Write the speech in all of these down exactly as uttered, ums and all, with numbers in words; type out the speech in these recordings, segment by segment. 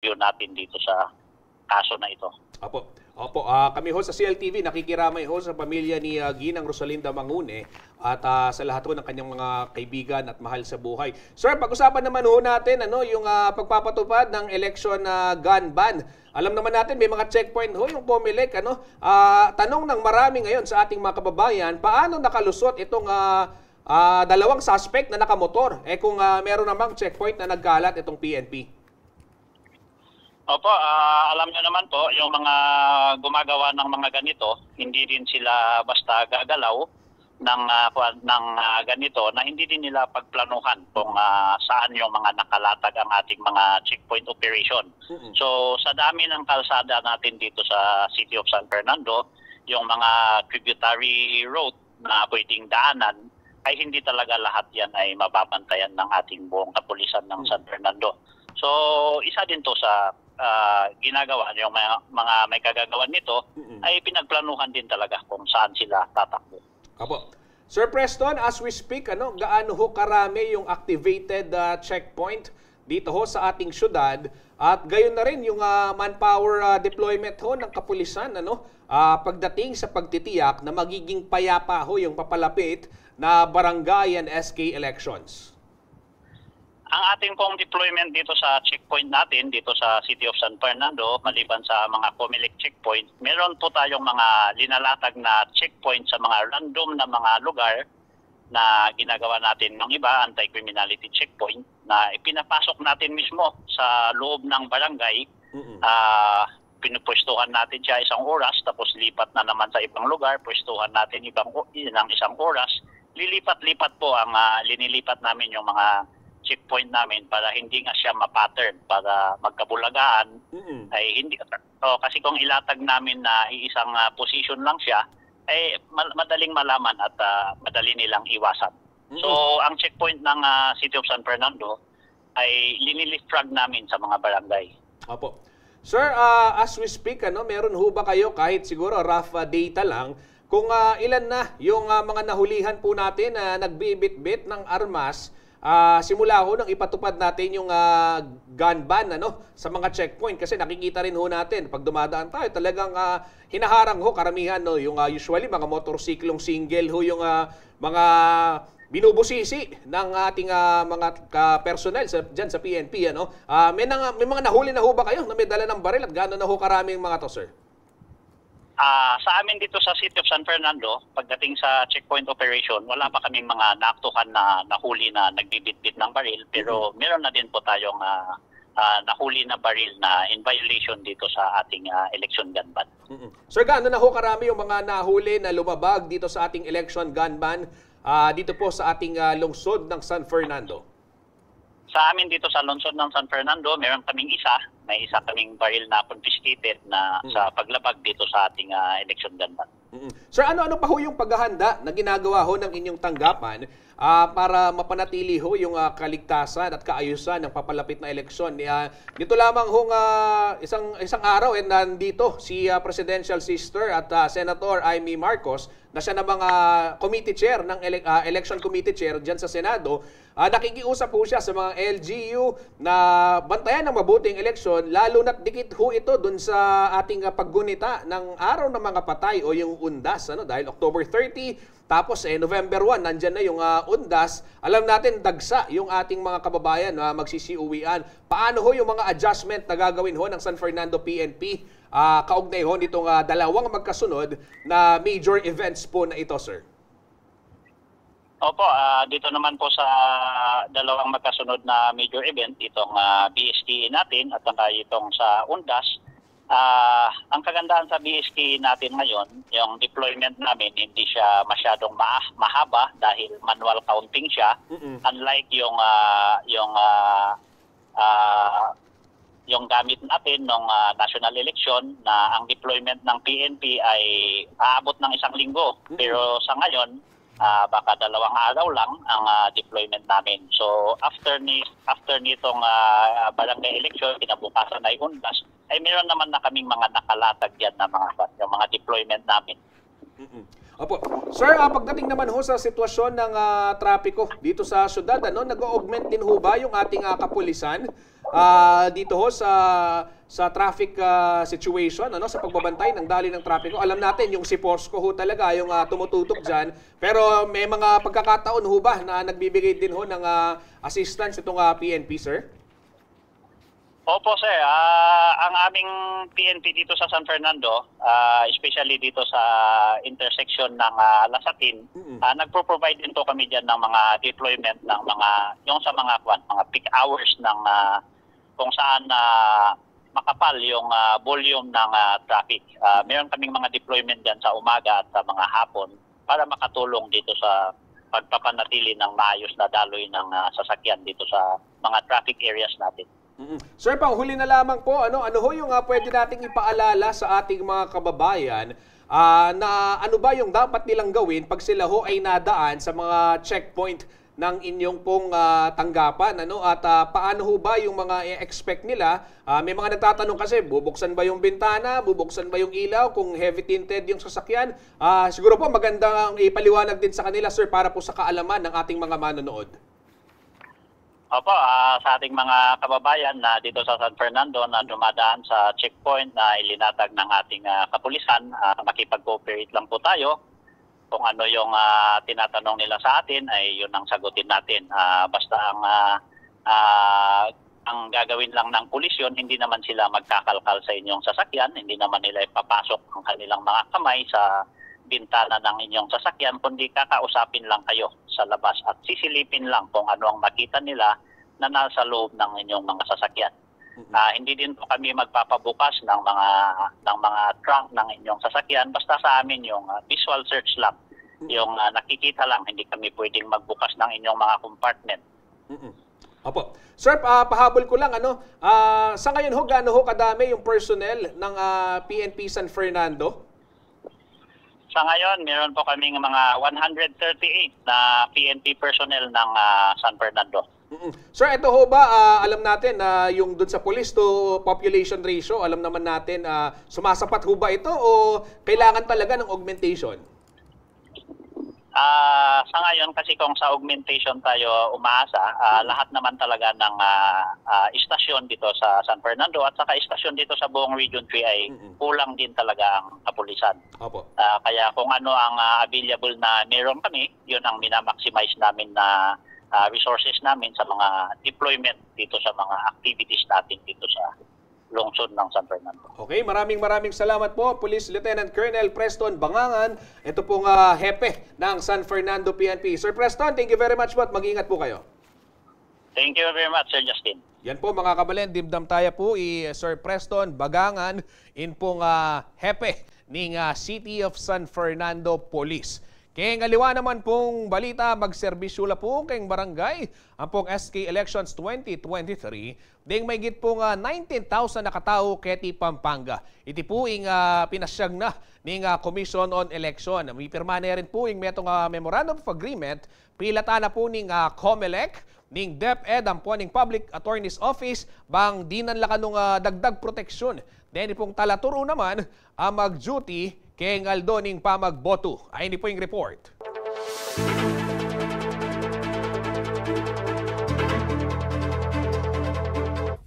review natin dito sa kaso na ito. Opo. Opo, ah, kami ho sa C L T V, nakikiramay ho sa pamilya ni, ah, Ginang Rosalinda Mangune at, ah, sa lahat ho ng kanyang mga kaibigan at mahal sa buhay. Sir, pag-usapan naman ho natin, ano, yung, ah, pagpapatupad ng election na gun ban. Alam naman natin, may mga checkpoint ho yung Comelec, ano. Ah, tanong ng marami ngayon sa ating mga kababayan, paano nakalusot itong, ah, ah, dalawang suspect na nakamotor? Eh, kung, ah, meron namang checkpoint na nagkalat itong P N P. Opo, ah, alam nyo naman po, yung mga gumagawa ng mga ganito, hindi din sila basta gagalaw ng, ah, kwan-, ng, ah, ganito na hindi din nila pagplanuhan kung, ah, saan yung mga nakalatag ang ating mga checkpoint operation. Mm-mm. So, sa dami ng kalsada natin dito sa City of San Fernando, yung mga tributary road na pwedeng daanan, ay hindi talaga lahat yan ay mababantayan ng ating buong kapulisan ng Mm. San Fernando. So, isa din to sa, ah, ginagawa, yung mga, mga may kagagawan nito, Mm-mm. ay pinagplanuhan din talaga kung saan sila tatakbo. Opo. Sir Preston, as we speak, ano, gaano ho karami yung activated, ah, checkpoint dito ho sa ating syudad? At gayon na rin yung, ah, manpower, ah, deployment ho ng kapulisan, ano, ah, pagdating sa pagtitiyak na magiging payapa ho yung papalapit na barangay and S K elections? Ang ating pong deployment dito sa checkpoint natin, dito sa City of San Fernando, maliban sa mga Comelec checkpoint, meron po tayong mga linalatag na checkpoint sa mga random na mga lugar na ginagawa natin. Ng iba, anti-criminality checkpoint, na ipinapasok natin mismo sa loob ng barangay. Mm-mm. Ah, pinupwestuhan natin siya isang oras, tapos lipat na naman sa ibang lugar, pwestuhan natin ibang o-, ng isang oras. Lilipat-lipat po ang, ah, linilipat namin yung mga checkpoint namin para hindi nga siya ma-pattern, para magkabulagaan. Mm-mm. Ay hindi, oh, kasi kung ilatag namin na iisang, ah, position lang siya, ay mal-, madaling malaman at, ah, madali nilang iwasan. Mm-mm. So, ang checkpoint ng, ah, City of San Fernando ay linilipfrag namin sa mga barangay. Opo. Sir, ah, as we speak, ano, meron ho ba kayo kahit siguro rough, ah, data lang kung, ah, ilan na yung, ah, mga nahulihan po natin na nagbibitbit ng armas, ah, simula ho nang ipatupad natin yung, ah, gun ban, ano, sa mga checkpoint? Kasi nakikita rin ho natin, pag dumadaan tayo, talagang, ah, hinaharang ho karamihan, no, yung, ah, usually mga motorsiklong single ho yung, ah, mga binubusisi ng ating, ah, mga ka-, personnel sa, dyan sa P N P, ano? Ah, may nang-, may mga nahuli na ho ba kayo na may dala ng baril at gaano na ho karaming mga to, sir? Ah, sa amin dito sa City of San Fernando, pagdating sa checkpoint operation, wala pa kaming mga naaktuhan na nahuli na nagbibitbit ng baril, pero Mm. meron na din po tayong, ah, ah, nahuli na baril na in violation dito sa ating, ah, election gun ban. Mm-mm. Sir, gaano na ho karami yung mga nahuli na lumabag dito sa ating election gun ban, ah, dito po sa ating, ah, lungsod ng San Fernando? Sa amin dito sa lungsod ng San Fernando, meron kaming isa, may isa kaming baril na confiscated na Mm. sa paglabag dito sa ating, ah, election gun ban. Mm. Sir, ano-ano pa ho yung paghahanda na ginagawa ho ng inyong tanggapan, ah, para mapanatili ho yung, ah, kaligtasan at kaayusan ng papalapit na eleksyon? Ni-, ah, nito lamang hong, ah, isang, isang araw, eh, nandito si, ah, Presidential Sister at, ah, Senator Imee Marcos na siya namang, ah, committee chair ng ele-, ah, election committee chair dyan sa Senado. Ah, nakikiusap ho siya sa mga L G U na bantayan ng mabuti ang eleksyon, lalo na't dikit ho ito dun sa ating, ah, paggunita ng araw ng mga patay o yung Undas, ano, dahil October thirty, tapos, eh, November one, nandyan na yung, ah, Undas. Alam natin, dagsa yung ating mga kababayan na magsisiuwian. Paano ho yung mga adjustment na gagawin ho ng San Fernando P N P, ah, kaugnay ho nitong, ah, dalawang magkasunod na major events po na ito, sir? Opo, ah, dito naman po sa dalawang magkasunod na major event, itong, ah, B S T A natin at saka itong sa Undas, ah, ang kagandahan sa B S T A natin ngayon, yung deployment namin, hindi siya masyadong ma-, mahaba dahil manual counting siya. Mm-mm. Unlike yung, ah, yung, ah, ah, yung gamit natin nung, ah, national election na ang deployment ng P N P ay aabot ng isang linggo. Mm. Pero sa ngayon, ah, baka dalawang araw lang ang, ah, deployment namin. So, after ni, after nitong, ah, barangay election, kinabukasan ay Undas, ay meron naman na kaming mga nakalatag yan na mga, yung mga deployment namin. Mm-mm. Opo. Sir, ah, pagdating naman ho sa sitwasyon ng, ah, trapiko dito sa syudad, ano, nag-augment din ho ba yung ating, ah, kapulisan, ah, dito ho sa, sa traffic, ah, situation, ano, sa pagbabantay ng daloy ng trapiko? Alam natin, yung si Porsco ho talaga, yung, ah, tumututok dyan. Pero may mga pagkakataon ho ba na nagbibigay din ho ng, ah, assistance itong, ah, P N P, sir? Opo, sir. Ah, ang aming P N P dito sa San Fernando, ah, especially dito sa intersection ng, ah, Lasatin, Mm-mm. ah, nagpo-provide din po kami diyan ng mga deployment ng mga, yung sa mga, kwan, mga peak hours ng, ah, kung saan, ah, makapal yung, ah, volume ng, ah, traffic. Ah, meron kaming mga deployment diyan sa umaga at sa mga hapon para makatulong dito sa pagpapanatili ng maayos na daloy ng, ah, sasakyan dito sa mga traffic areas natin. Mm-mm. Sir, panghuli na lamang po, ano, ano ho yung, ah, pwede nating ipaalala sa ating mga kababayan, ah, na ano ba yung dapat nilang gawin pag sila ho ay nadaan sa mga checkpoint ng inyong pong, ah, tanggapan, ano? At, ah, paano ho ba yung mga i-expect nila? Ah, may mga nagtatanong kasi, bubuksan ba yung bintana, bubuksan ba yung ilaw kung heavy tinted yung sasakyan? Ah, siguro po magandang ipaliwanag din sa kanila, sir, para po sa kaalaman ng ating mga manonood. Opo, ah, sa ating mga kababayan na dito sa San Fernando na dumadaan sa checkpoint na ilinatag ng ating, ah, kapulisan, ah, makipag-cooperate lang po tayo. Kung ano yung, ah, tinatanong nila sa atin, ay yun ang sagutin natin. Ah, basta ang, ah, ah, ang gagawin lang ng pulis yun, hindi naman sila magkakalkal sa inyong sasakyan, hindi naman nila ipapasok ang kanilang mga kamay sa bintana ng inyong sasakyan, kundi kakausapin lang kayo sa labas at sisilipin lang kung ano ang makita nila na nasa loob ng inyong mga sasakyan. Mm-mm. Ah, hindi din po kami magpapabukas ng mga, ng mga trunk ng inyong sasakyan. Basta sa amin yung, ah, visual search lang. Mm-mm. Yung, ah, nakikita lang, hindi kami pwedeng magbukas ng inyong mga compartment. Mm-mm. Opo. Sir, ah, pahabol ko lang, ano, ah, sa ngayon ho, gaano ho kadami yung personnel ng, ah, P N P San Fernando? Sa ngayon, meron po kaming mga one hundred thirty-eight na P N P personnel ng, ah, San Fernando. Mm-mm. Sir, ito ho ba, ah, alam natin na yung dun sa police to population ratio, alam naman natin, ah, sumasapat ho ba ito o kailangan talaga ng augmentation? Ah, sa ngayon kasi kung sa augmentation tayo umaasa, ah, Mm. lahat naman talaga ng, ah, ah, istasyon dito sa San Fernando at saka istasyon dito sa buong Region three ay Mm-mm. kulang din talaga ang kapulisan. Opo. Ah, kaya kung ano ang, ah, available na meron kami, yun ang minamaximize namin na, ah, resources namin sa mga deployment dito sa mga activities natin dito sa lungsod ng San Fernando. Okay, maraming maraming salamat po, Police Lieutenant Colonel Preston Bangangan. Ito pong, ah, hepe ng San Fernando P N P. Sir Preston, thank you very much po at mag-ingat po kayo. Thank you very much, Sir Justin. Yan po, mga kabalen, dimdam taya po i Sir Preston Bagangan, in pong, ah, hepe ning, ah, City of San Fernando Police. Keng aliwa naman pong balita, magserbisyu la po keng barangay ampong S K Elections twenty twenty-three, deng mahigit pong, ah, nineteen thousand a katau keti Pampanga. Iti pu ing, ah, pinasyag na ning, ah, Commission on Election. Mipirma ne rin pu ing metung a Memorandum of Agreement, pilatan na pu ning, ah, Comelec, ning DepEd ampon ning Public Attorney's Office, bang dinan la kanung, ah, dagdag proteksyon deni pung talaturu naman a mag-duty keng aldo ning pamagbotu. Ayni pu ing report.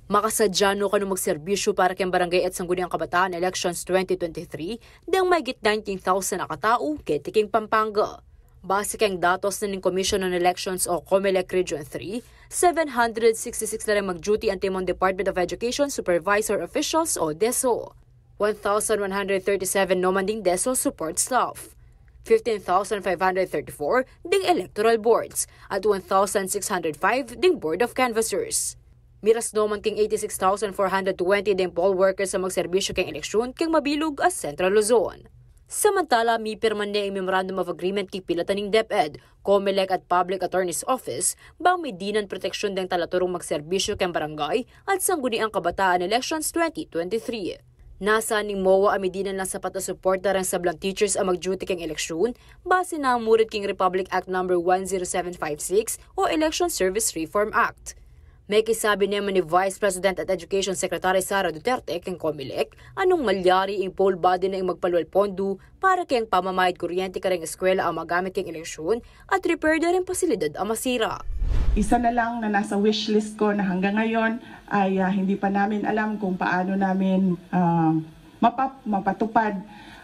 Makasadya no kanu magserbisyu para keng Barangay at Sangguniang Kabataan Elections twenty twenty-three, deng mahigit nineteen thousand a katau keti king Pampanga. Base keng datos na ning Commission on Elections o Comelec Region three, seven hundred sixty-six la reng mag-duty antimong Department of Education supervisor officials o DESO. One thousand one hundred thirty-seven no man ding DESO support staff. Fifteen thousand five hundred thirty-four ding electoral boards at one thousand six hundred five ding Board of Canvassers. Miras no man king eighty-six thousand four hundred twenty ding poll workers a magserbisyu keng eleksyon keng mabilug a Central Luzon. Samantala, mipirma ne ing Memorandum of Agreement king pilatan ning DepEd, Comelec at Public Attorney's Office, bang midinan proteksyon deng talaturung magserbisyu keng Barangay at Sangguniang Kabataan Elections twenty twenty-three. Nasa ning MOA a midinan lang sapat a suporta reng sablang teachers a mag-duty keng eleksyon, base na murit king Republic Act Number one zero seven five six o Election Service Reform Act. Mekisabi naman ni Vice President at Education Secretary Sara Duterte keng Comelec, anung malyari ing full body na ing magpalual pondu para keng pamamayad kuryente kareng eskwela a magamit keng eleksyon at repair da ring pasilidad a masira. Isa na lang na nasa wish list ko na hanggang ngayon ay, ah, hindi pa namin alam kung paano namin, ah, mapap-, mapatupad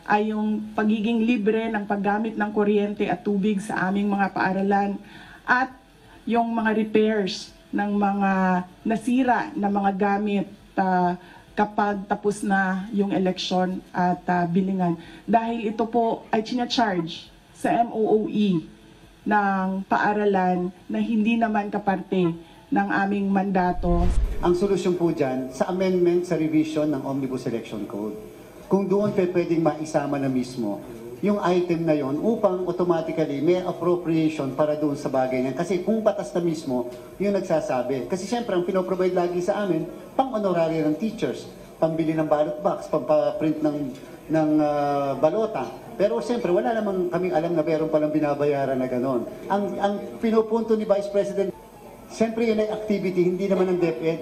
ay yung pagiging libre ng paggamit ng kuryente at tubig sa aming mga paaralan at yung mga repairs ng mga nasira na mga gamit, ah, kapag tapos na yung eleksyon at, ah, bilingan. Dahil ito po ay charge sa M O O E ng paaralan na hindi naman kaparte ng aming mandato. Ang solusyon po dyan, sa amendment sa revision ng Omnibus Election Code. Kung doon pe pwedeng maisama na mismo yung item na yon upang automatically may appropriation para doon sa bagay na yun. Kasi kung batas na mismo yung nagsasabi. Kasi siyempre, ang pinoprovide lagi sa amin, pang honorary ng teachers, pambili ng ballot box, pampaprint ng, ng, ah, balota. Pero siyempre, wala namang kaming alam na meron palang binabayaran na ganon. Ang, ang pinupunto ni Vice President, siyempre, yun ay activity, hindi naman ng DepEd.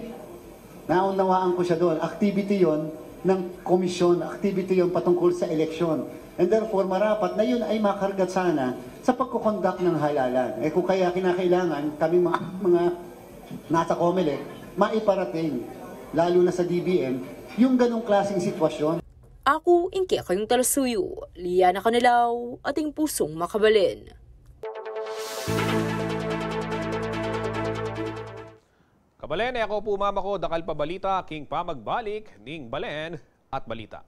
Naunawaan ko siya doon. Activity yon ng komisyon, activity yon patungkol sa eleksyon. And therefore, marapat na yun ay makarga sana sa pagkoconduct ng halalan. Eh, kung kaya kinakailangan, kami mga, mga nasa Comelec, maiparating, lalo na sa D B M, yung ganong klaseng sitwasyon. Aku ing kekayung talasuyu, Liana Canelao, ating pusung makabalen. Kabalen, e ko pu mamako dakal pa balita king pamagbalik ning Balen at Balita.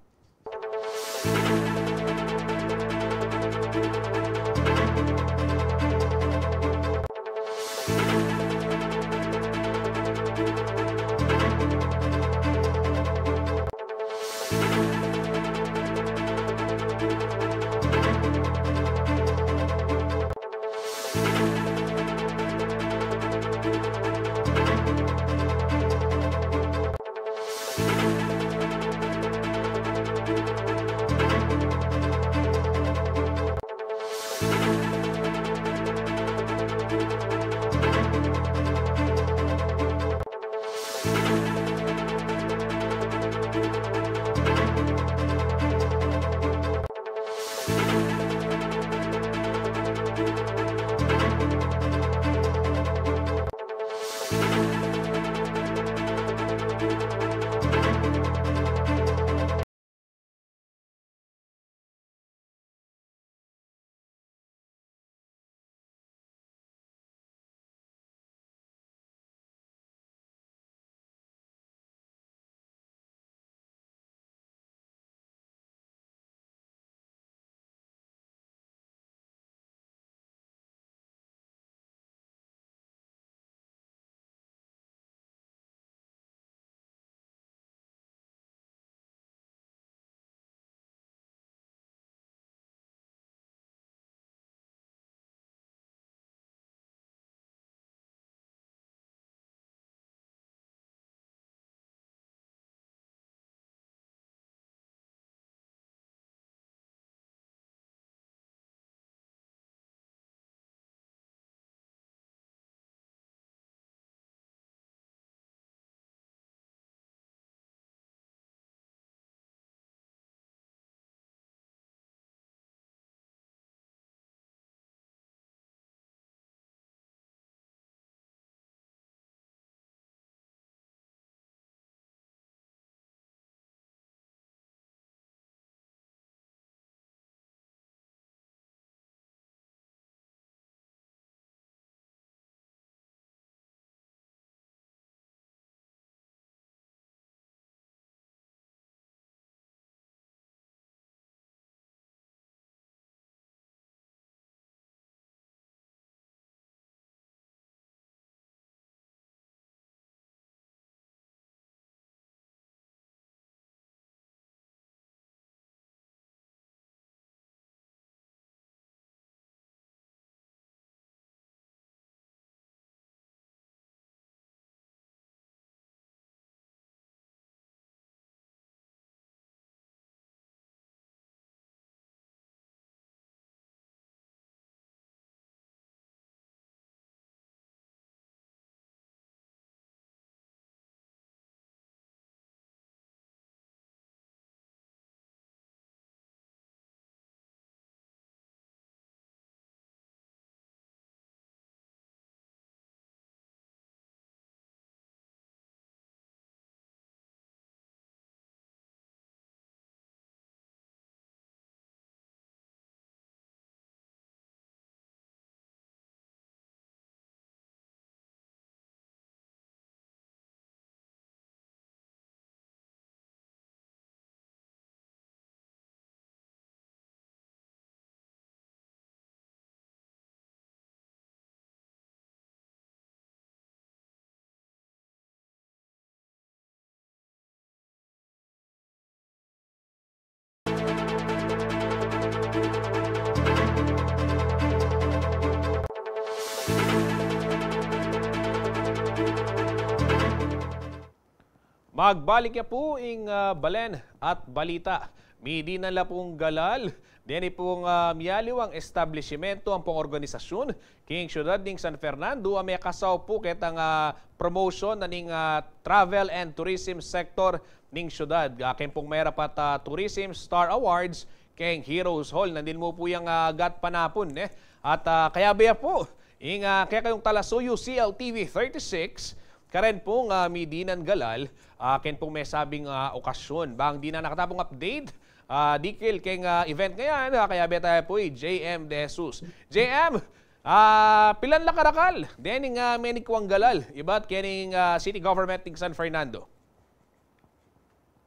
Pagbalik ya pu ing, ah, balen at balita. Midinan la pung galal deni pung, ah, miyaliwang establishmentu ampong organisasyun king syudad ning San Fernando a mekasaup pu ketang, ah, promotion na ning, ah, travel and tourism sector ning syudad. Ah, ken pung merapat a Tourism Star Awards keng Heroes Hall. Nandin mu pu yang, ah, gatpanapun, ne? At, ah, kayabe ya pu ing, ah, kekayung talasuyu C L T V thirty-six, karen pung, ah, midinan galal, ah, ken pung mesabing, ah, okasyon. Bang dinan na katapung update, ah, dikil keng, ah, event ngeni, ah, kayabe taya pu i J M De Jesus. J M, ah, pilan la karakal dening, ah, menikwang galal ibat kening, ah, city government ning San Fernando?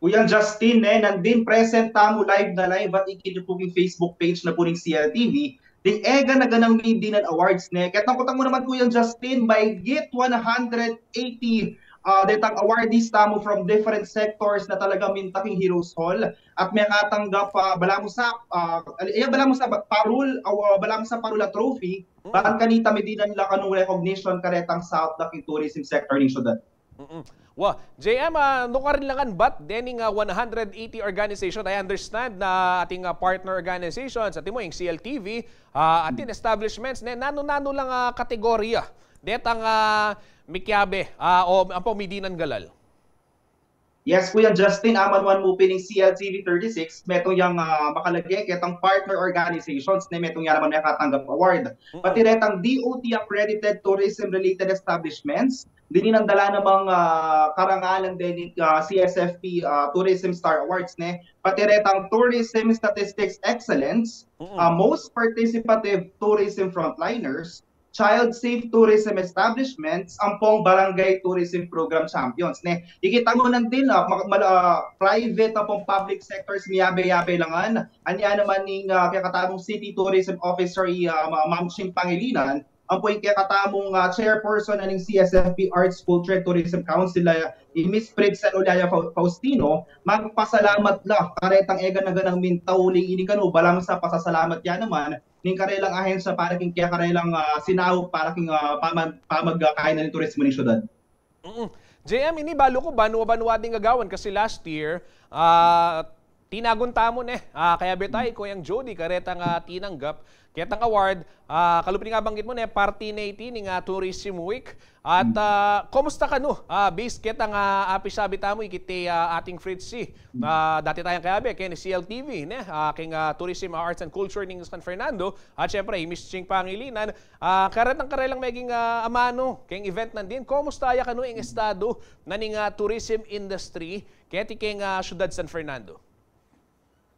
Kuya Justin, ne, nandin present tamu live na live at ikit yu pu king Facebook page na pu ning C L T V, ding e gana-ganang midinan awards, ne. Ketang kutang mu naman, Kuya Justin, maigit one hundred eighty, ah, detang awardees tamu from different sectors na talagang minta king Heroes Hall at mekatanggap, ah, balamu sa, ah, eh, balamu sa parul, ah, balamu sa parul a trophy, mm, bang kanita midinan la kanu recognition karetang saup da king tourism sector ning syudad. Mm-mm. Wa, J M, ah, nukarin la ngan bat dening, ah, one hundred eighty organization. I understand na atin, ah, partner organizations, atin mu ing C L T V, ah, atin establishments, ne, nanu-nanu lang, ah, kategorya detang, ah, mikiabe, ah, o ampong midinan galal? Yes, Kuya Justin, amanuan mu pin ing C L T V thirty-six, metung yang, ah, makalage ketang partner organizations, ne, metung ya naman mekatanggap award. Mm-mm. Pati retang D O T accredited tourism-related establishments, dininan da la namang, ah, karangalan dening, ah, C S F P, ah, Tourism Star Awards, ne. Pati retang Tourism Statistics Excellence, mm-mm, ah, Most Participative Tourism Frontliners, Child Safe Tourism Establishments, ampong Barangay Tourism Program Champions, ne. Ikita mu nandin, ah, ma-, ma-, ah, private ampong public sectors, miyabe-yabe la ngan. Anya naman ning, ah, kekatamung City Tourism Officer, i, ah, Ma-, Ma'am Ching Pangilinan, ampo ing kekatamung, ah, chairperson na ning C S F P Arts, Culture, and Tourism Council, ah, i Miss Pritzelle Olaya Fau-, Faustino, magpasalamat la karetang e gana-ganang minta uli ini kanu, balamu sa pasasalamat ya naman ning karelang ahensya para king kekarelang, ah, sinaup para king, ah, pamag-, pamagkaynan ning turismo ning syudad. Mm. J M, ini balu ku banua-banua ding gagawan kasi last year, ah, tinagun tamu, ne, ah, kayabe taya i Kuyang Jody karetang, ah, tinanggap ketang award, ah, kalupa ning abanggit mu, ne, parte ne iti ning, ah, Tourism Week. At, ah, kumusta kanu, ah, base ketang, ah, apisabi tamu ikit, ah, ating Fritzy, ah, dati tayang kayabe keni C L T V, ne, ah, keng, ah, Tourism, ah, Arts and Culture ning San Fernando, at syempre i Miss Ching Pangilinan, ah, karetang karelang meging, ah, amanu keng event nandin. Kumusta ya kanu ing estadu na ning, ah, tourism industry keti keng, ah, syudad San Fernando?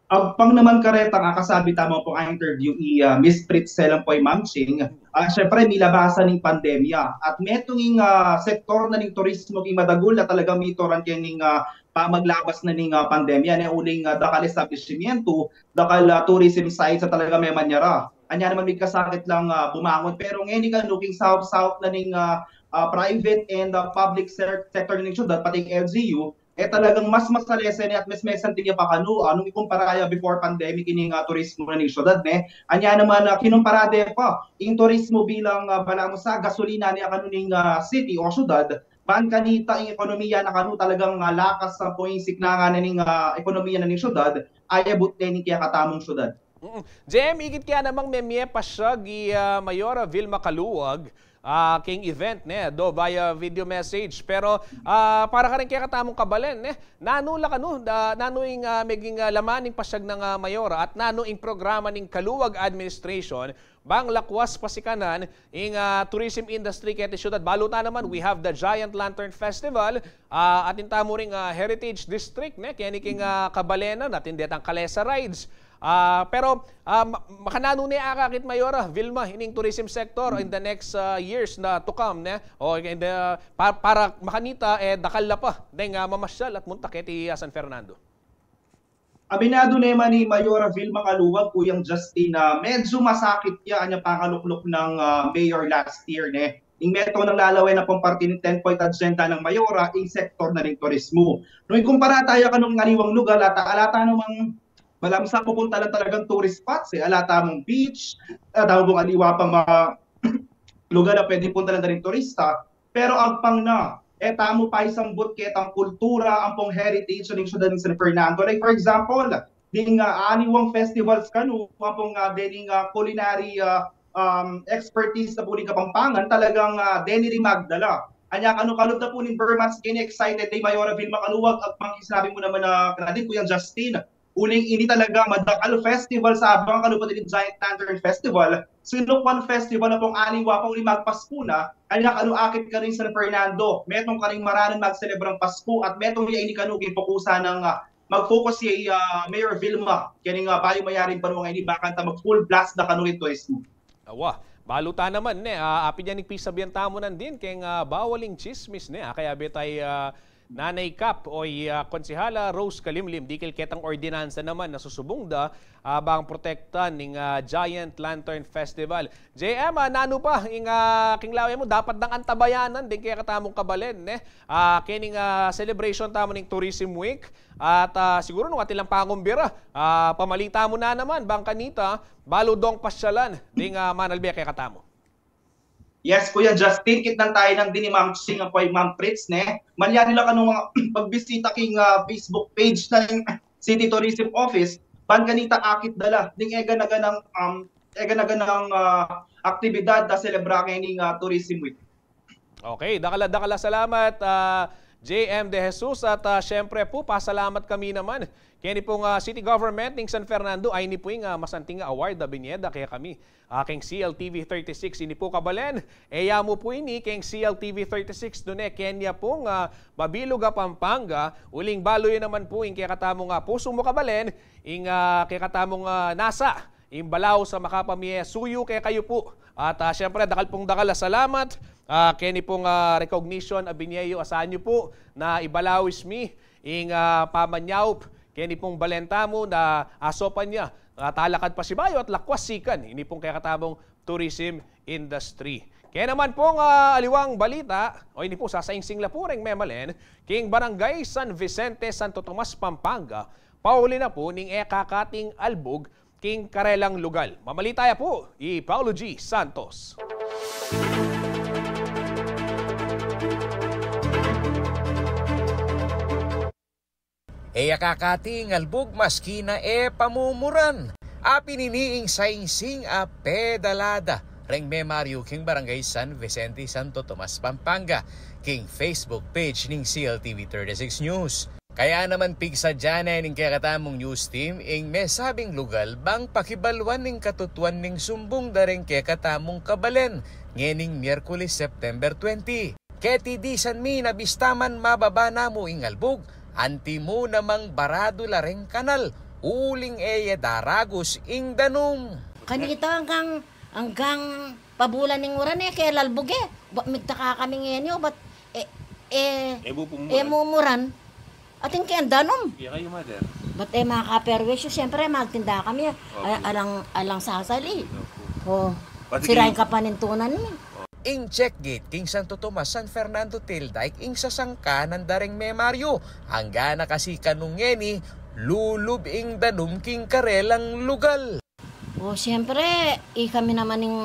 Agpang naman karetang, ah, kasabi tamu pung, ah, interview i, ah, Miss Pritzelle ampo i Ma'am Ching. Ah, syempre, milabasan ning pandemya. At metung ing, ah, sektor na ning turismo king madagul a talagang mituran kening, ah, pamaglabas na ning, ah, pandemya, ne, uling, ah, dakal establishmentu, dakal, ah, tourism sites a talagang memanyara. Anya naman mikasakit lang, ah, bumangon. Pero ngeni kanu king saup-saup na ning, ah, ah, private and, ah, public ser-, sector na ning syudad, pati ing L G U, e talagang mas masalese ne at mas mesanting ya pa kanu, ah, nung ikumpara ya before pandemic ining, ah, turismo na ning syudad, ne. Anya naman, ah, kinumpara de pa ing turismo bilang, ah, balamu sa gasolina ne kanu ning, ah, city o syudad, ban kanita ing ekonomiya na kanu talagang, ah, lakas na pu ing siknangan na ning, ah, ekonomiya na ning syudad, ayabut de ning kekatamung syudad. Mm. J M, ikit ke namang memie pasyag i, ah, Mayora Vilma Caluag, ah, king event, ne, do via video message. Pero, ah, para karing kekatamung kabalen, ne, nanu la kanu, da, nanu ing, ah, meging, ah, laman ning pasyag nang, ah, Mayora at nanu ing programa ning Caluag administration bang lakwas pasikanan ing, ah, tourism industry keti syudad? Balu ta naman, we have the Giant Lantern Festival, ah, atin tamu ring, ah, Heritage District, ne, keni king, ah, kabalenan, atin detang Kalesa Rides. Ah, pero, ah, ma-, makananu ne akakit, Mayora Vilma, ining tourism sector in the next, ah, years na to come, ne? O in the, pa-, para makanita, e, dakal la pa deng, ah, mamasyal at munta keti, ah, San Fernando? Aminadu ne man i Mayora Vilma Caluag, Kuyang Justin, na medyo masakit ya anya pangalukluk nang, ah, mayor last year, ne. Ing metung nang lalawen na pung parte ning ten-point agenda nang Mayora, ing sektor na ning turismo. Nung ikumpara taya kanung aliwang lugar, ala ta, ala ta namang, balamu sa pupunta lang talagang tourist spots, e. Ala tamung beach, ala tamu pung aliwa pang mga lugar na pwedeng puntalan da ring turista. Pero agpang na, e tamu pa isambut ketang kultura ampong heritage ning syudad ning San Fernando. Like, for example, ding, ah, aliwang festivals kanu, ampong, ah, dening, ah, culinary, ah, um, expertise na pu ning Kapampangan, talagang, ah, deni ring magdala. Anya kanu, kalup na pu ning bermans keni, excited da i Mayora Vilma Caluag, agpang king sinabi mu naman na kanadin, Kuya Justin, uling ini talaga madakal festival, sabang kalup na ning Giant Lantern Festival, sinukwan festival ampong aliwa pa uling magpasku na, anya kanu akit kanu ing San Fernando, metung karing maranan magselebrang Pasku, at metung ya ini kanu king fokusan nang, ah, mag-focus ya i, ah, Mayor Vilma, keni nga bayu mayaring panahun ini, bakanta mag-full blast da kanu ing turismo. Awa, balu ta naman, ne, ah, apin yan ing pisabian tamu nandin, keng, ah, bawal ing tsismis, ne, ah, kaya betay, ah, Nanay Kap, o i, ah, Konsehala Rose Kalimlim, dikil ketang ordinansa naman na susubung da, ah, bang protektan ning, ah, Giant Lantern Festival. J M, ah, nanu pa ing, ah, king lawe mu, dapat dang antabayanan ding kekatamung kabalen, ne? Ah, kening, ah, celebration tamu ning Tourism Week. At, ah, siguru nung atin lang pangumbira, ah, pamalita mu na naman, bang kanita, balu dong pasyalan ding, ah, manalbe kekatamu. Yes, Kuya Justin, kitnan tayu nandin i Ma'am Ching, ampong i Ma'am Fritz, ne? Malyari la kanu nga pagbisita king, ah, Facebook page ning City Tourism Office, ban kanita akit da la ding e gana-ganang, um, e gana-ganang, ah, aktibidad a selebra ngening, ah, Tourism Week. Okay, dakal a, dakal a salamat, ah, J M De Jesus, at, ah, syempre pu, pasalamat kami naman keni pung, ah, City Government ning San Fernando, ayni pu ing, ah, masanting a award a binye da kekami, ah, keng C L T V thirty-six. Ini pu, kabalen, e ya mu pu ini keng C L T V thirty-six, nune keni ya pung, ah, mabilug a Pampanga, uling balu yu naman pu ing kekatamung, ah, pusu mu, kabalen, ing, ah, kekatamung, ah, nasa ing balaus a makapamie suyu kekayu pu. At, ah, syempre, dakal pung dakal a salamat, ah, keni pung, ah, recognition a binye yu, asahan yu pu na ibalaus mi ing, ah, pamanyaup keni pung balen tamu na asopan ya, ah, talakad pasibayu at lakwas sikan ini pung kekatamung tourism industry. Kaya naman pung, ah, aliwang balita, o ini pu, sasaingsing la pu reng memalen king Barangay San Vicente, Santo Tomas, Pampanga, pauli na pu ning e kakating albug king karelang lugal. Mamalita ya pu i Paulo G Santos. E ya kakating albug maski na e pamumuran. Apin ini ing saingsing a pedalada reng memaryu king Barangay San Vicente, Santo Tomas, Pampanga, king Facebook page ning C L T V thirty-six News. Kaya naman pigsadya ne ning kekatamung news team ing mesabing lugal bang pakibaluan ing katutuan ning sumbung da reng kekatamung kabalen ngening Miyerkules, September twenty. Keti disan mi nabista man mababa na mu ing albug, anti mu namang baradu la reng kanal uling e ya daragus ing danum. Kanita anggang, anggang pabulan ning uran e, kaya lalbug e. Ba, migtaka kami ngeni, o, bat e, e, e mu pumuran. E mumuran. Atin keng danum. Iya kayu, mother. Bat e makaperwisyu, siyempre, magtinda kami. Opo. Ay, alang, alang sasali. Opo. O, pati sira ing kapanintunan mi. Ing check gate king Santo Tomas, San Fernando Tail Dike ing sasangkanan da reng memaryu. Angga na kasi kanung ngeni, lulub ing danum king karelang lugal. O, siyempre, ikami naman ing,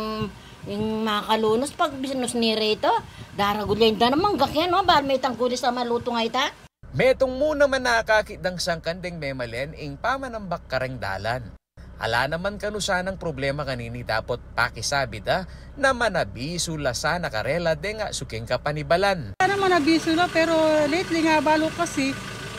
ing makalunus pag binus ni Rito. Daragul ya ing danum, angga keni, no? Bal me tangkulis a malutung a ita. Metung mu naman nakakit dang sangkan deng memalen ing pamanambak kareng dalan. Ala naman kanu sanang problema kanini dapot pakisabi da na manabisu la sana karela deng asuking kapanibalan. Sana manabisu la, pero lately nga balu kasi,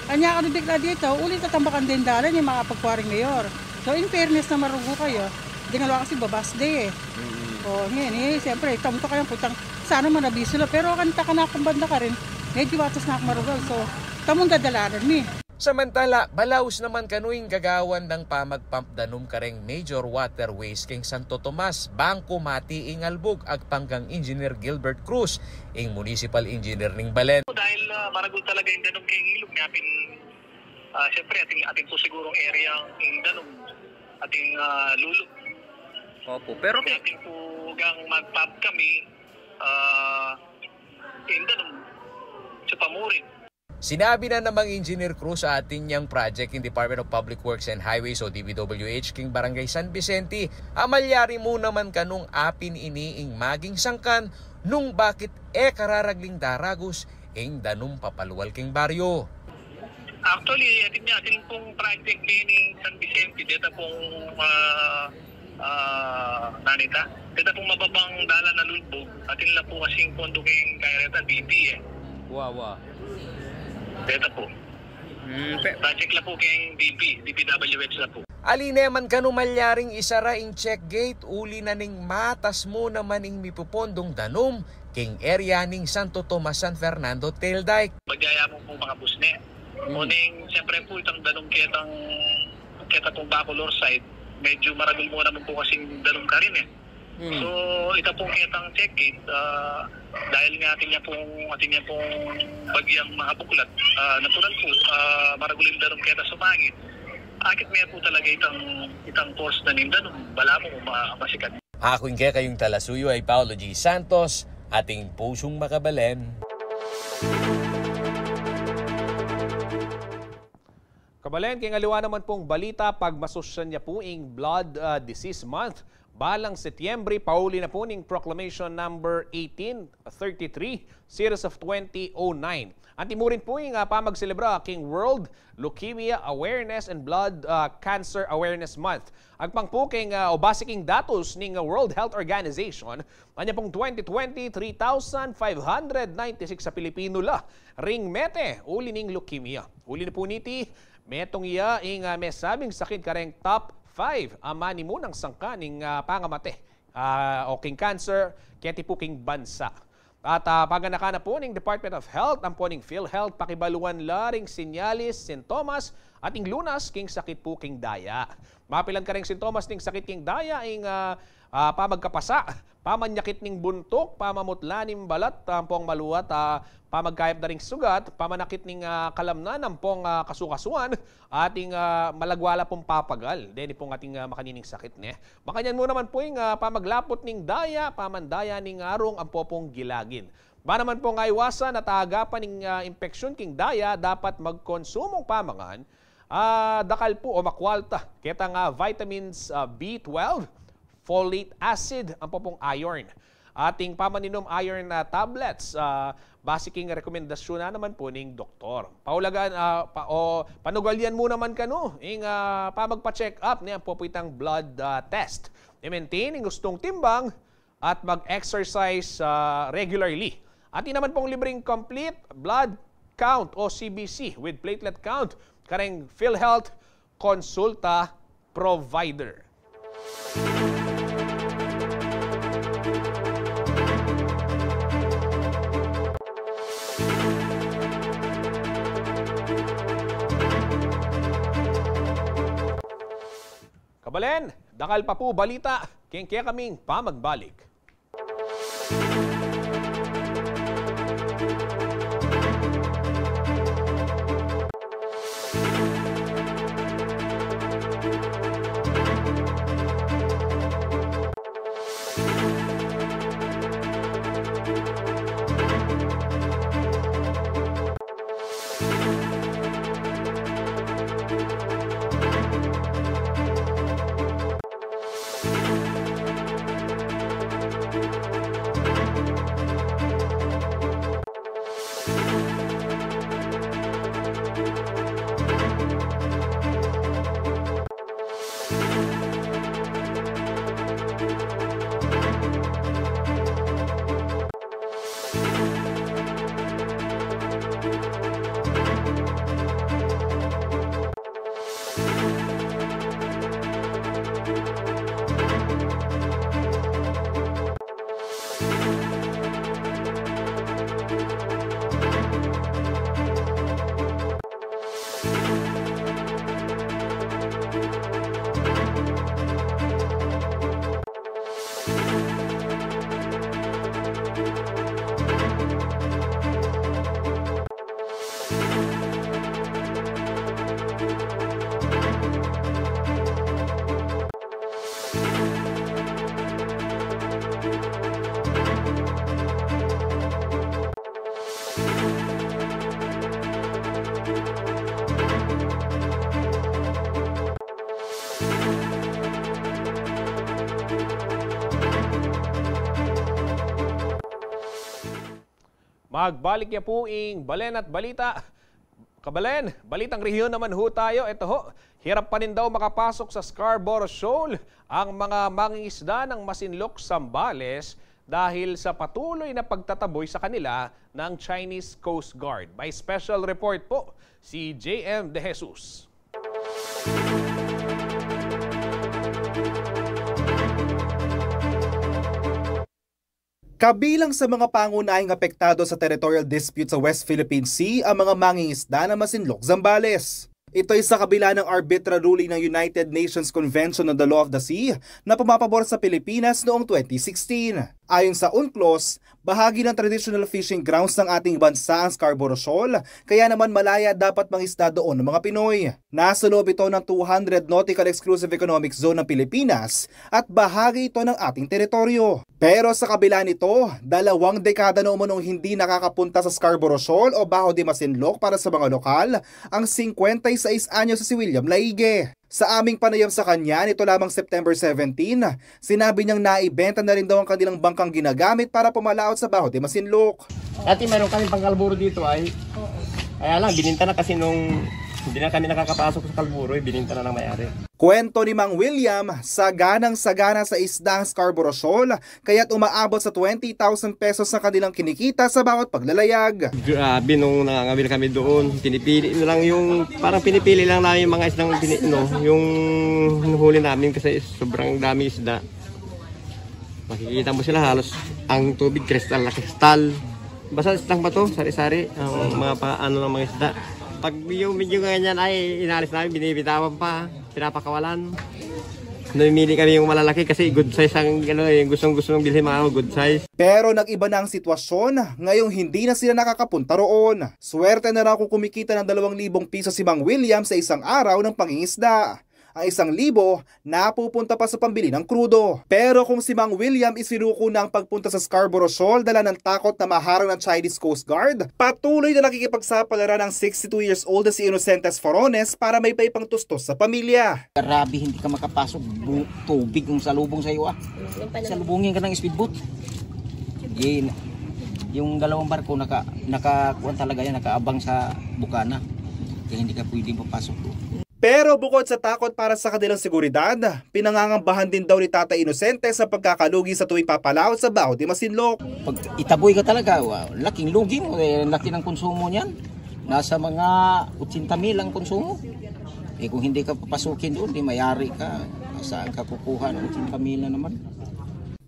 anya kanu bigla dita, uli tatambakan deng dalan ing makapagkuaring mayor. So, in fairness na marugu kayu, deng aliwa kasi babas de e. Mm. O, ngeni, siyempre, tamu to kayang kutang, sana manabisu la, pero kanita kanaku banda karin, medyu atas na ku marugu, so, tamung dadalanan mi. Samantala, balaus naman kanu ing gagawan dang pamagpump danum kareng major waterways keng Santo Tomas, bang kumati ing albug, agpang kang Engineer Gilbert Cruz, ing municipal engineer ning balen. Dahil, ah, maragul talaga ing danum keng ilug, mayap ing, ah, siyempre, atin, atin pu sigurung area ing danum, atin, ah, lulub. Opo, pero mayap pu gang mag-pump kami, ah, ing danum sa pamurin. Sinabi na namang Engineer Cruz, atin yang project ing Department of Public Works and Highways o D P W H king Barangay San Vicente, a malyari mu naman kanung apin ini ing maging sangkan nung bakit e kararagling daragus ing danum papalual king baryu. Actually, atin ya, atin pung project ini San Vicente, deta pung, ah, ah, nanita, deta pung mababang dalan a lulbug, atin la pu kasing pondo king kaya reta, D P eh. Wa, wa. Deta pu. Mm, pe- Project la pu king D P, D P W H la pu. Ali ne man kanu malyaring isara ing check gate, uli na ning matas mu naman ing mipupondung danum king area ning Santo Tomas, San Fernando Tail Dike. Magyaya mu pu makabus ne. Mm. Uling, siyempre pu, itang danum ketang, keta pung Bacolor side, medyo maragul mu naman pu kasing danum karin eh. Mm. So, ita pung ketang check gate, ah, dahil nga atin ya pung, atin ya pung bagyang makabuklat, ah, natural pu, ah, maragul ing danum keta sumangit. Akit me pu talaga itang, itang force na ning danum, balamu ma-, masikat. Aku ing kekayung talasuyu ay Paulo G Santos, atin pusung makabalen. Kabalen, king aliwa naman pung balita, pagmasusyan ya pu ing Blood, ah, Disease Month, balang Setyembre, pauli na pu ning Proclamation Number eighteen thirty-three, Series of twenty oh nine. Anti mu rin pu ing, ah, pamagselebra king World Leukemia Awareness and Blood, ah, Cancer Awareness Month. Agpang pu king, ah, o base king datus ning, ah, World Health Organization, anya pung twenty twenty, three thousand five hundred ninety-six a Pilipinu la ring mete uli ning leukemia. Uli na pu niti, metung ya ing, ah, mesabing sakit kareng top five a manimunang sangka ning, ah, pangamate, ah, o king cancer keti pu king bansa. At, ah, paganakan na pu ning Department of Health ampo ning PhilHealth pakibaluan la ring sinyalis, sintomas, at ing lunas king sakit pu king daya. Mapilan kareng sintomas ning sakit king daya ing, ah, ah, pamagkapasa, pamanyakit ning buntuk, pamamutla ning balat, ampong maluat, ah, pamagkayap da ring sugat, pamanakit ning, ah, kalamnan, ampong, ah, kasukasuan, ating, ah, malagwa la pung papagal deni pung ating, ah, makanining sakit ne. Makanyan mu naman pu ing, ah, pamaglaput ning daya, pamandaya ning arung ampo pung gilagid. Ba naman pung aiwasan at agapan ing, ah, impeksyon king daya, dapat magkonsumung pamangan, ah, dakal pu o makwalta ketang, ah, vitamins, ah, B twelve, folate acid, ampo pung iron. Ating pamaninum iron na tablets, ah, base king rekomendasyon na naman pu ning doktor. Paulagan, ah, pa, o panugalyan mu naman kanu ing, ah, pamagpa-check up ne ampo pu itang blood, ah, test. I-maintain ing ustung timbang at mag-exercise, ah, regularly. Atin naman pung libreng complete blood count o C B C with platelet count kareng PhilHealth Consulta Provider. Kabalen, dakal pa pu balita king kekaming pamagbalik. Magbalik ya pu ing Balen at Balita. Kabalen, balitang rehiyon naman ho tayo. Ito ho, hirap pa rin daw makapasok sa Scarborough Shoal ang mga mangingisda ng Masinloc, Zambales dahil sa patuloy na pagtataboy sa kanila ng Chinese Coast Guard. May special report po si J M De Jesus. Kabilang sa mga pangunahing apektado sa territorial dispute sa West Philippine Sea ang mga mangingisda ng Masinloc, Zambales. Ito'y sa kabila ng arbitral ruling ng United Nations Convention on the Law of the Sea na pumapabor sa Pilipinas noong twenty sixteen. Ayon sa UNCLOS, bahagi ng traditional fishing grounds ng ating bansa ang Scarborough Shoal, kaya naman malaya dapat mangisda doon ng mga Pinoy. Nasa loob ito ng two hundred Nautical Exclusive Economic Zone ng Pilipinas at bahagi ito ng ating teritoryo. Pero sa kabila nito, dalawang dekada na umunong hindi nakakapunta sa Scarborough Shoal o Baho de Masinloc para sa mga lokal ang singkwenta y seis anyos na si William Laige. Sa aming panayam sa kanya nito lamang September seventeen, sinabi niyang naibenta na rin daw ang kanilang bangkang ginagamit para pumalaot sa Baho de Masinloc. Dati meron kami pangkalburo dito ay, kaya lang, bininta na kasi nung hindi na kami nakakapasok sa kalburo, eh, bininta na ng may-ari. Kwento ni Mang William, saganang-sagana sa isda ang Scarborough Shoal, kaya't umaabot sa twenty thousand pesos ang kanilang kinikita sa bawat paglalayag. Grabe, nung nangangawil kami doon, pinipili na lang yung, parang pinipili lang namin yung mga isdang pini-, no, yung hinuhuli namin kasi sobrang daming isda. Makikita mo sila, halos ang tubig kristal na kristal. Basta isdang bato, sari-sari, ang mga pa-, ano ng mga isda. Pag yung medyo ganyan ay inalis namin, binibitawan pa, pinapakawalan. Namimili kami yung malalaki kasi good size ang, ano, eh, gustong-gusto ng bilhin, mga good size. Pero nag-iba na ang sitwasyon. Ngayong hindi na sila nakakapunta roon. Swerte na raw kung kumikita ng dalawang libong piso si Mang William sa isang araw ng pangingisda. Ang isang libo napupunta pa sa pambili ng krudo. Pero kung si Mang William isinuko na ang pagpunta sa Scarborough Shoal dala ng takot na maharang ng Chinese Coast Guard, patuloy na nakikipagsapalaran ang sixty-two years old na si Inocentes Forones para may paipang tustos sa pamilya. Grabe, hindi ka makapasok, bu-, tubig yung salubong sa'yo, ah. Salubungin ka ng speedboat. Yun. Yung dalawang barko, naka, naka, kuwan talaga yan, nakaabang sa bukana. Kaya hindi ka pwedeng papasok doon. Pero bukod sa takot para sa kanilang seguridad, pinangangambahan din daw ni Tata Inosente sa pagkakalugi sa tuwing papalaot sa Baho de Masinloc. Pag itaboy ka talaga, wa-, laking lugi mo, eh, laki ng konsumo niyan. Nasa mga otsenta mil ang konsumo. Eh, kung hindi ka papasukin doon, di mayari ka. Saan ka kukuha ng otsenta mil na naman?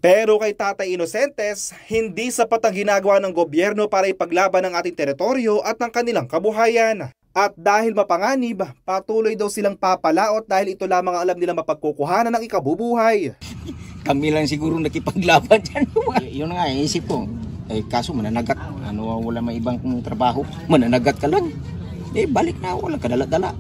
Pero kay Tata Inosentes, hindi sapat ang ginagawa ng gobyerno para ipaglaban ang ating teritoryo at ang kanilang kabuhayan. At dahil mapanganib, patuloy daw silang papalaot dahil ito lamang ang alam nilang mapagkukuhanan ng ikabubuhay. Kami lang siguro nakipaglaban dyan. Y-, yun nga, isip ko. Eh, kaso mananagat. Ano, wala may ibang trabaho. Mananagat ka lang. Eh, balik na, wala kadala-dala.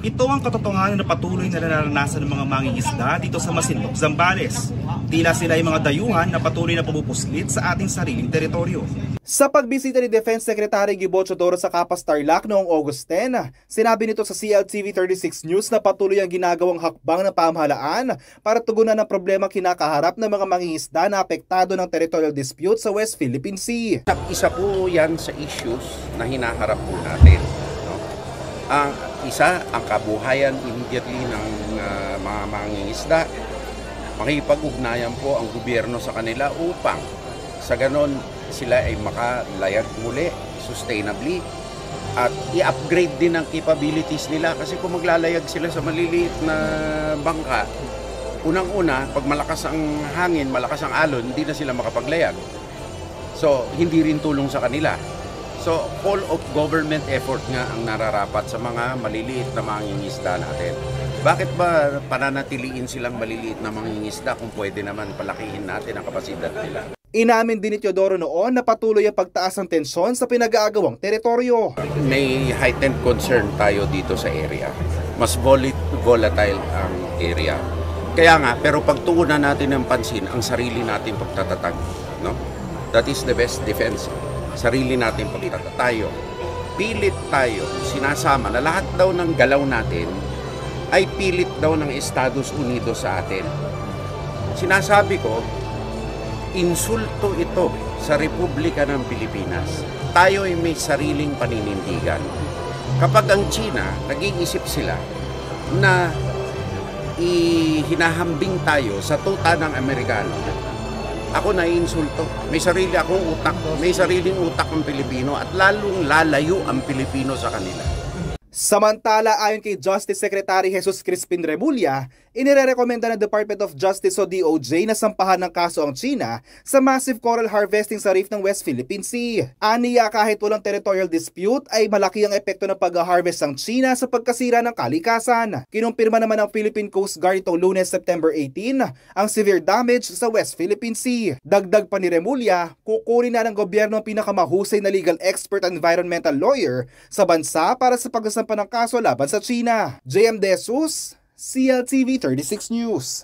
Ito ang katotohanan na patuloy na nararanasan ng mga mangingisda dito sa Masinloc, Zambales. Tila sila ay mga dayuhan na patuloy na pumupuslit sa ating sariling teritoryo. Sa pagbisita ni Defense Secretary Gibo Teodoro sa Capas, Tarlac noong August ten, sinabi nito sa C L T V thirty-six News na patuloy ang ginagawang hakbang ng pamahalaan para tugunan ang problema kinakaharap ng mga mangingisda na apektado ng territorial dispute sa West Philippine Sea. Isa po yan sa issues na hinaharap po natin, no? Ang isa, ang kabuhayan immediately ng, ah, mga mangingisda. Makipag-ugnayan po ang gobyerno sa kanila upang sa ganon sila ay makalayag muli, sustainably, at i-upgrade din ang capabilities nila. Kasi kung maglalayag sila sa maliliit na bangka, unang-una, pag malakas ang hangin, malakas ang alon, hindi na sila makapaglayag. So, hindi rin tulong sa kanila. So, whole of government effort nga ang nararapat sa mga maliliit na mangingisda natin. Bakit ba pananatiliin silang maliliit na mangingisda kung pwede naman palakihin natin ang kapasidad nila? Inamin din ni Teodoro noon na patuloy ang pagtaas ng tensyon sa pinag-aagawang teritoryo. May heightened concern tayo dito sa area. Mas volit-, volatile ang area. Kaya nga, pero pagtuunan natin ng pansin ang sarili nating pagtatatag, no? That is the best defense. Sarili nating pagtatatayo. Pilit tayo, sinasama na lahat daw ng galaw natin ay pilit daw ng Estados Unidos sa atin. Sinasabi ko, insulto ito Sa Republika ng Pilipinas, tayo ay may sariling paninindigan. Kapag ang China, nag-iisip sila na ihinahambing tayo sa tuta ng Amerikano, ako naiinsulto. May sarili akong utak, may sariling utak ang Pilipino at lalong lalayo ang Pilipino sa kanila. Samantala, ayon kay Justice Secretary Jesus Crispin Remulla, inirerekomenda ng Department of Justice o D O J na sampahan ng kaso ang China sa massive coral harvesting sa reef ng West Philippine Sea. Aniya, kahit walang territorial dispute, ay malaki ang epekto ng pag-harvest ng China sa pagkasira ng kalikasan. Kinumpirma naman ng Philippine Coast Guard nitong Lunes, September eighteen, ang severe damage sa West Philippine Sea. Dagdag pa ni Remulla, kukunin na ng gobyerno ang pinakamahusay na legal expert at environmental lawyer sa bansa para sa pagsasampa ng kaso laban sa China. J M De Jesus, C L T V thirty-six News.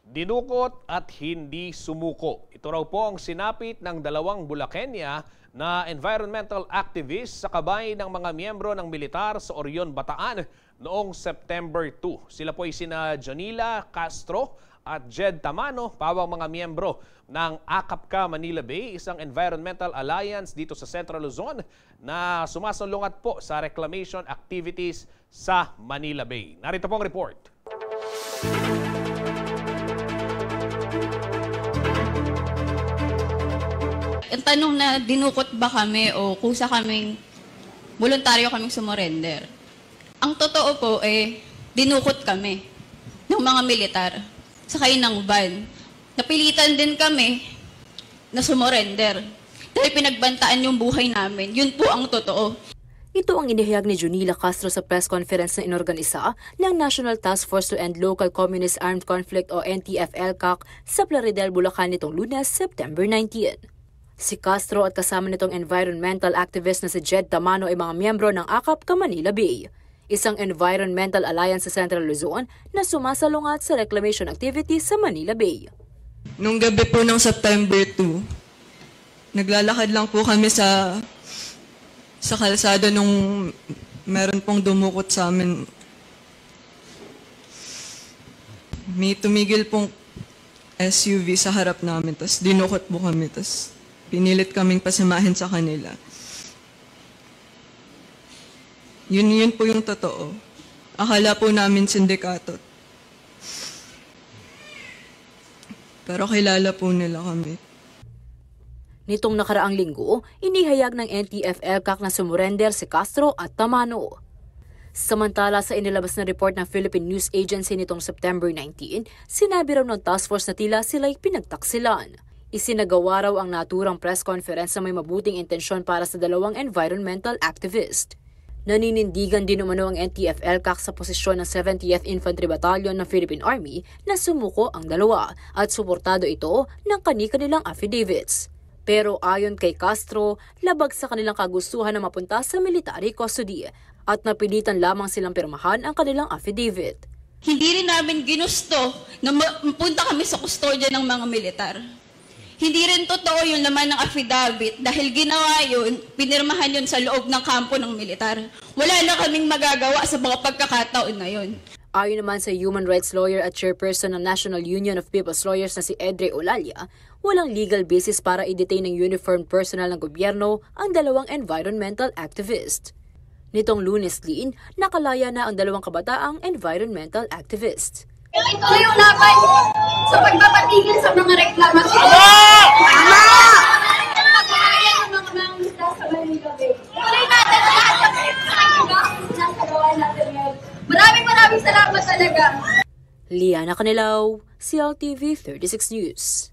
Dinukot at hindi sumuko. Ito raw po ang sinapit ng dalawang Bulacania na environmental activist sa kabay ng mga miyembro ng militar sa Orion, Bataan noong September two. Sila po ay sina Jonila Castro at Jed Tamano, pawang mga miyembro ng ACAPCA Manila Bay, isang environmental alliance dito sa Central Luzon na sumasalungat po sa reclamation activities sa Manila Bay. Narito pong report. Ang tanong na dinukot ba kami o kusa kaming, voluntaryo kaming sumurrender. Ang totoo po, eh, dinukot kami ng mga militar. Sakay ng van. Napilitan din kami na sumurrender dahil pinagbantaan yung buhay namin. Yun po ang totoo. Ito ang inihayag ni Junila Castro sa press conference na inorganisa ng National Task Force to End Local Communist Armed Conflict o N T F L CAC sa Plaridel, Bulacan nitong Lunes, September nineteen. Si Castro at kasama nitong environmental activist na si Jed Tamano ay mga miyembro ng ACAPCA Manila Bay, isang environmental alliance sa Central Luzon na sumasalungat sa reclamation activities sa Manila Bay. Nung gabi po ng September two, naglalakad lang po kami sa, sa kalsada nung meron pong dumukot sa amin. May tumigil pong S U V sa harap namin, tas dinukot po kami, tas pinilit kaming pasamahin sa kanila. Yun, yun po yung totoo. Akala po namin sindikato. Pero kilala po nila kami. Nitong nakaraang linggo, inihayag ng N T F L CAC na sumurrender si Castro at Tamano. Samantala, sa inilabas na report ng Philippine News Agency nitong September nineteen, sinabi raw ng task force na tila sila'y pinagtaksilan. Isinagawa raw ang naturang press conference na may mabuting intensyon para sa dalawang environmental activist. Naninindigan din umano ang N T F L CAC sa posisyon ng seventieth Infantry Battalion ng Philippine Army na sumuko ang dalawa at suportado ito ng kani-kanilang affidavits. Pero ayon kay Castro, labag sa kanilang kagustuhan na mapunta sa military custody at napilitan lamang silang pirmahan ang kanilang affidavit. Hindi rin namin ginusto na ma-, mapunta kami sa kustodya ng mga militar. Hindi rin totoo yung laman ng affidavit dahil ginawa yun, pinirmahan yun sa loob ng kampo ng militar. Wala na kaming magagawa sa mga pagkakataon na yun. Ayon naman sa human rights lawyer at chairperson ng National Union of People's Lawyers na si Edre Olalia, walang legal basis para i-detain ng uniformed personnel ng gobyerno ang dalawang environmental activist. Nitong Lunes din, nakalaya na ang dalawang kabataang environmental activist. Ito yung laban sa pagpapatigil sa mga reklamasyon. Tama! Tama! Ang mga mangisda sa Manila Bay. Tuloy natin lahat sa mga sinasagawa natin ngayon. Maraming, maraming salamat talaga. Liana Canelao, C L T V thirty-six News.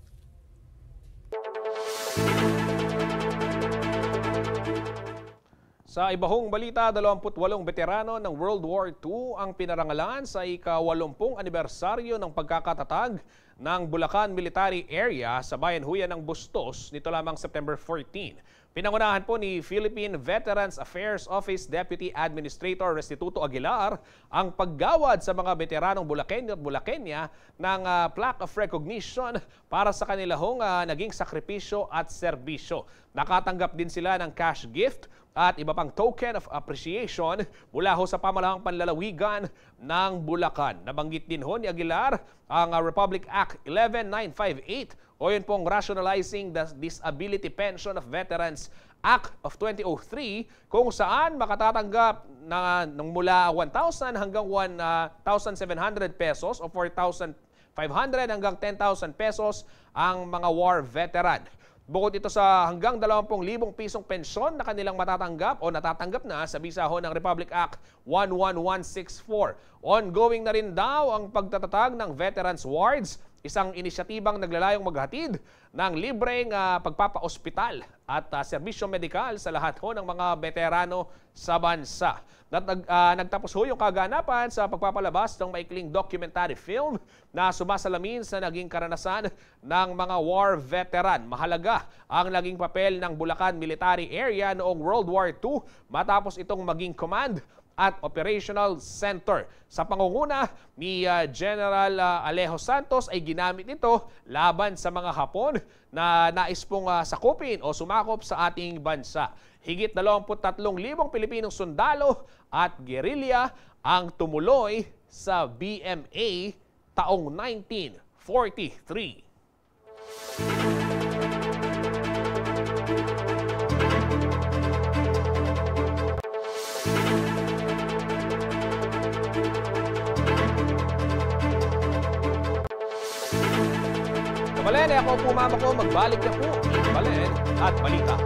Sa iba hong balita, dalawampu't walong beterano ng World War Two ang pinarangalan sa ika-walumpung anibersaryo ng pagkakatatag ng Bulacan Military Area sa bayan ho yan ng Bustos nito lamang September fourteen. Pinangunahan po ni Philippine Veterans Affairs Office Deputy Administrator Restituto Aguilar ang paggawad sa mga beteranong Bulakenyo at Bulakenya ng, ah, plaque of recognition para sa kanila hong, ah, naging sakripisyo at serbisyo. Nakatanggap din sila ng cash gift at iba pang token of appreciation mula ho sa pamahalaang panlalawigan ng Bulacan. Nabanggit din ho ni Aguilar ang, ah, Republic Act eleven nine five eight o yun pong Rationalizing the Disability Pension of Veterans Act of twenty oh three, kung saan makatatanggap na ng mula one thousand hanggang one, ah, thousand seven hundred pesos o four thousand five hundred hanggang ten thousand pesos ang mga war veteran. Bukod ito sa hanggang dalawampu libong pisong pensyon na kanilang matatanggap o natatanggap na sa bisa ho ng Republic Act one one one six four. Ongoing na rin daw ang pagtatatag ng Veterans Wards, isang inisyatibang naglalayong maghatid ng libreng, ah, pagpapaospital at, ah, serbisyo medikal sa lahat ho ng mga beterano sa bansa. Nat-, nag-, ah, nagtapos ho yung kaganapan sa pagpapalabas ng maikling documentary film na sumasalamin sa naging karanasan ng mga war veteran. Mahalaga ang naging papel ng Bulacan Military Area noong World War two matapos itong maging command at operational center. Sa pangunguna ni, ah, General, ah, Alejo Santos ay ginamit ito laban sa mga Hapon na nais pong, ah, sakupin o sumakop sa ating bansa. Higit dalawampu't tatlong libong Pilipinong sundalo at guerrilla ang tumuloy sa B M A taong nineteen forty-three. Kabalen, e ako po mamako, magbalik na po ang Balen at Balita.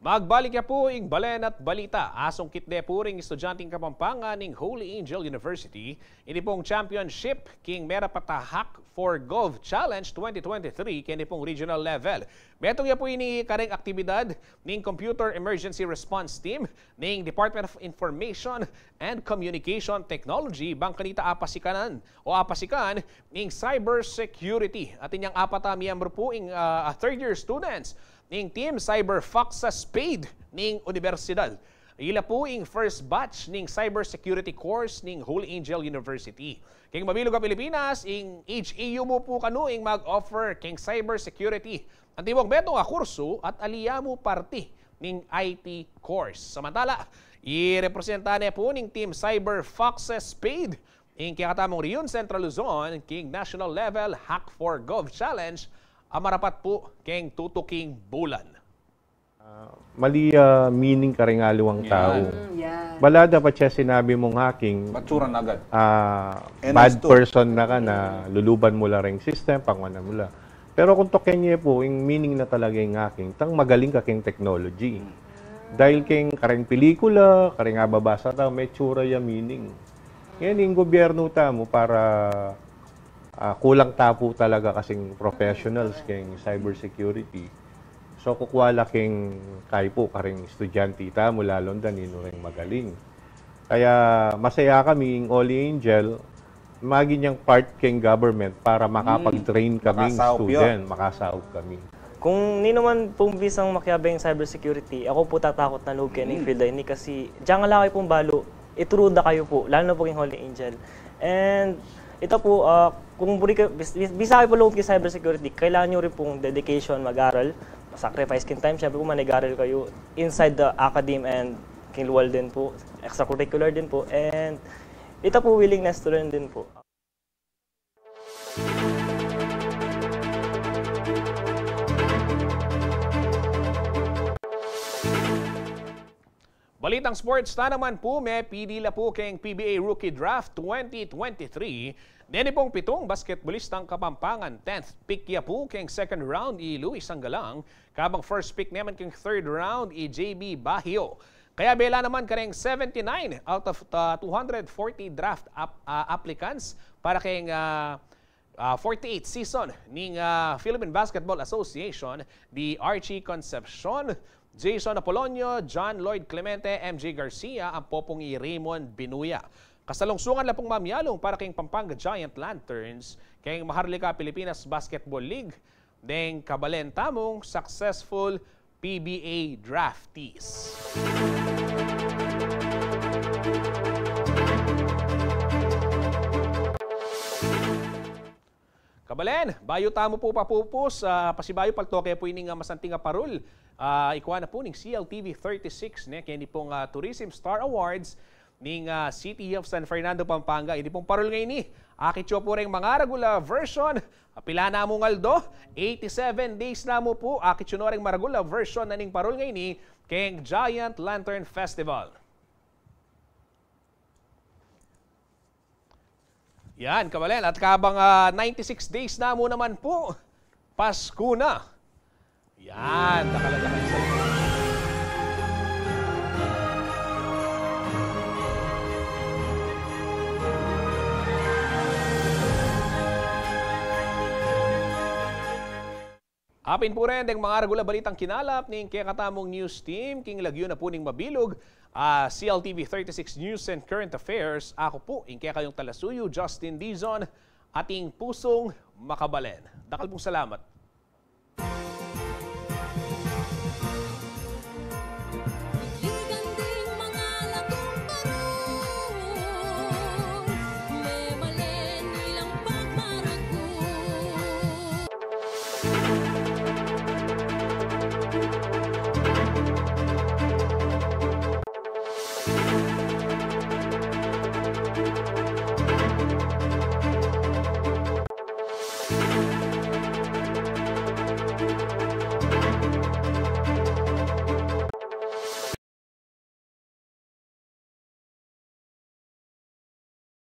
Magbalik ya pu ing Balen at Balita. Asungkit de pu ring estudyanteng Kapampangan ning Holy Angel University ini pung championship king Merapat a Hack four Gov Challenge twenty twenty-three keni pung regional level. Metung ya pu ini kareng aktibidad ning Computer Emergency Response Team ning Department of Information and Communication Technology bang kanita apasikanan o apasikan ning cyber security. Atin yang apat a miyembro pu ing, ah, third year students ning Team Cyber Fox sa Spade ning Universidad. Ila pu ing first batch ning cyber security course ning Holy Angel University. King mabilug a Pilipinas, ing H A U mu pu kanu ing mag-offer king cyber security. Antimo metung a kursu at ali ya mu parti ning I T course. Samantala, irepresenta ne pu ning Team Cyber Fox sa Spade ing kekatamung Reun Central Luzon king national level Hack four Gov Challenge a marapat pu keng tutuking bulan. Ah, mali, ah, meaning kareng aliwang tau. Mm, yan. Bala dapat ya sinabi mung hacking, Ba't tsura na agad? Ah, bad person na ka na, luluban mu la reng system, pangunan mu la. Pero kung tuken ye pu, ing meaning na talaga ing hacking, tang magaling ka keng technology. Dahil keng kareng pelikula, kareng ababasa tau, me tsura ya meaning. Ngeni, ing gobyerno tamu para, ah, kulang ta pu talaga kasing professionals keng cyber security. So, kukua la keng kaipu, kareng estudyante tamu, lalung da ninu reng magaling. Kaya masaya kami ing Holy Angel, maging yang part keng government para makapag-train kaming student, makasaup kami. Kung ninu man pung bisang makiabe king cybersecurity, aku pu tatakut na lub keni king field a ini kasi dyang ala kayu pung balu, ituru da kayu pu, lalu na pu king Holy Angel. And ita pu, ah, kung buri ka, bis-, bis-, bisa kayu pu lub king cybersecurity, kailangan yu rin pung dedication, mag-aral, sacrifice king time, syempre pu manigaral kayu inside the academe and king lual din pu, extracurricular din pu, and ita pu willingness to learn din pu. Balitang sports ta naman pu, mepidi la pu keng P B A Rookie Draft twenty twenty-three. Neni pung pitung basketbolistang Kapampangan, tenth pick ya pu keng second round i Luis Anggalang, kabang first pick naman keng third round i J B Baguio. Kayabela naman kareng seventy-nine out of, uh, two hundred forty draft ap-, uh, applicants para keng, uh, uh, forty-eight season ning, uh, Philippine Basketball Association, di Archie Concepcion, Jason Apolonio, John Lloyd Clemente, M J Garcia, ampo pung i Raymond Binuya. Kasalungsungan la pung mamialung para keng Pampanga Giant Lanterns keng Maharlika Pilipinas Basketball League, deng kabalen tamung successful P B A draftees. Kabalen, bayu tamu pu papupus, ah, pasibayu paltoke pu ining, ah, masanting a parul. Ah, ikua na pu ning C L T V thirty-six, ne, keni pung, ah, Tourism Star Awards ning, ah, City of San Fernando, Pampanga. Ini pung parul ngeni, akit yu pu reng mangaragul a version. Apila na mung aldo, eighty-seven days na mu pu, akit yu no reng maragul a version na ning parul ngeni keng Giant Lantern Festival. Yan, kabalen. At kabang, ah, ninety-six days na mu naman pu, Pasko na. Yan, takala-takala sa Apin pu ren deng mangaragul a balitang kinalap ning kekatamung news team, king lagyu na pu ning mabilug a C L T V thirty-six News and Current Affairs, aku pu ing kekayung talasuyu, Justin Dizon, ating pusung makabalen. Dakal pung salamat.